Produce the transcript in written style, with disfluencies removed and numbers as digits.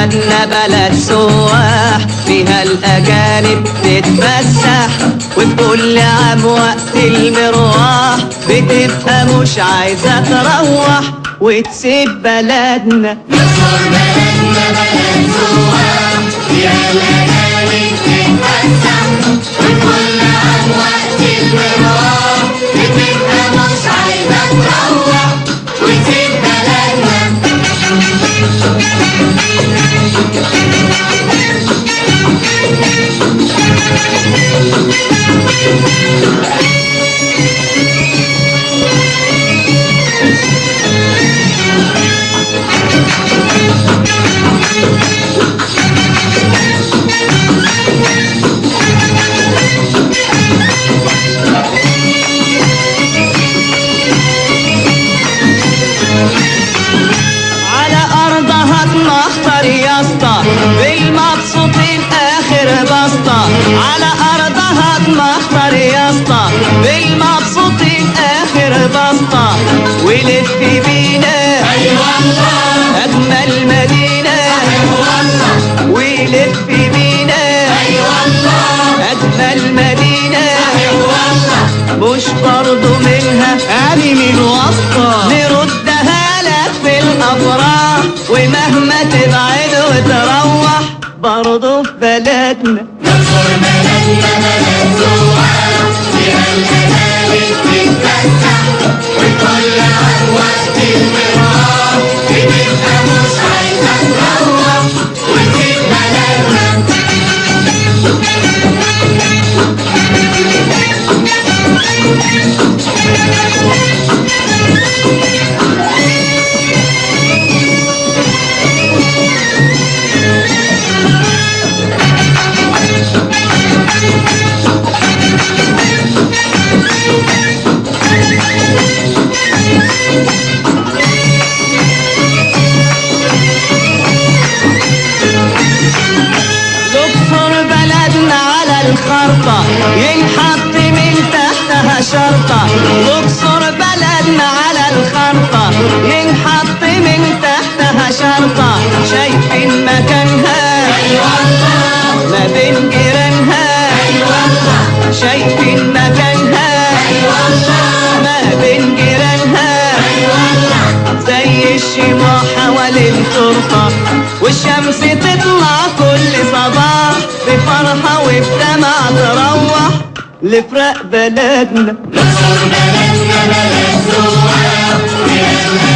بلدنا بلد سواح، فيها الأجانب تتفسح، وكل عام وقت المروح بتبقى مش عايزة تروح وتسيب بلدنا. مصر بلدنا بلد سواح، فيها الأجانب تتفسح، وكل عام وقت المروح بتبقى مش عايزة تروح وتسيب بلدنا. على أرضها تمخطر يا اسطى بالمبسوطين آخر بسطة، على أرضها تمخطر يا اسطى بالمبسوطين آخر بسطة، ولف بينا أي والله، أجمل مدينة، أي والله، ولف بينا أي والله، أجمل مدينة، أي والله، مش برضو منها أني من واسطة، نردها لك في الأفراح، ومهما تبعد وتروح برضو في بلدنا. مصر بلدنا بلد سواح، فيها الأجانب تتفسح، وكل عام وقت المروح بتبقى مش عايزة تروح وتسيب بلدنا. دكتور بلدنا على الخرطة ينحط من تحتها شرطة، دكتور بلدنا على الخرطة ينحط من تحتها شرطة، شايفين مكانها أي والله، ما بين جيرانها، أي والله، شايفين مكانها أي والله، ما بين جيرانها، أي والله، زي الشموع حوالين تورته، والشمس تطلع كل صباح بفرحة وبدمع تروح لفرق بلدنا. مصر بلدنا بلد سواح، فيها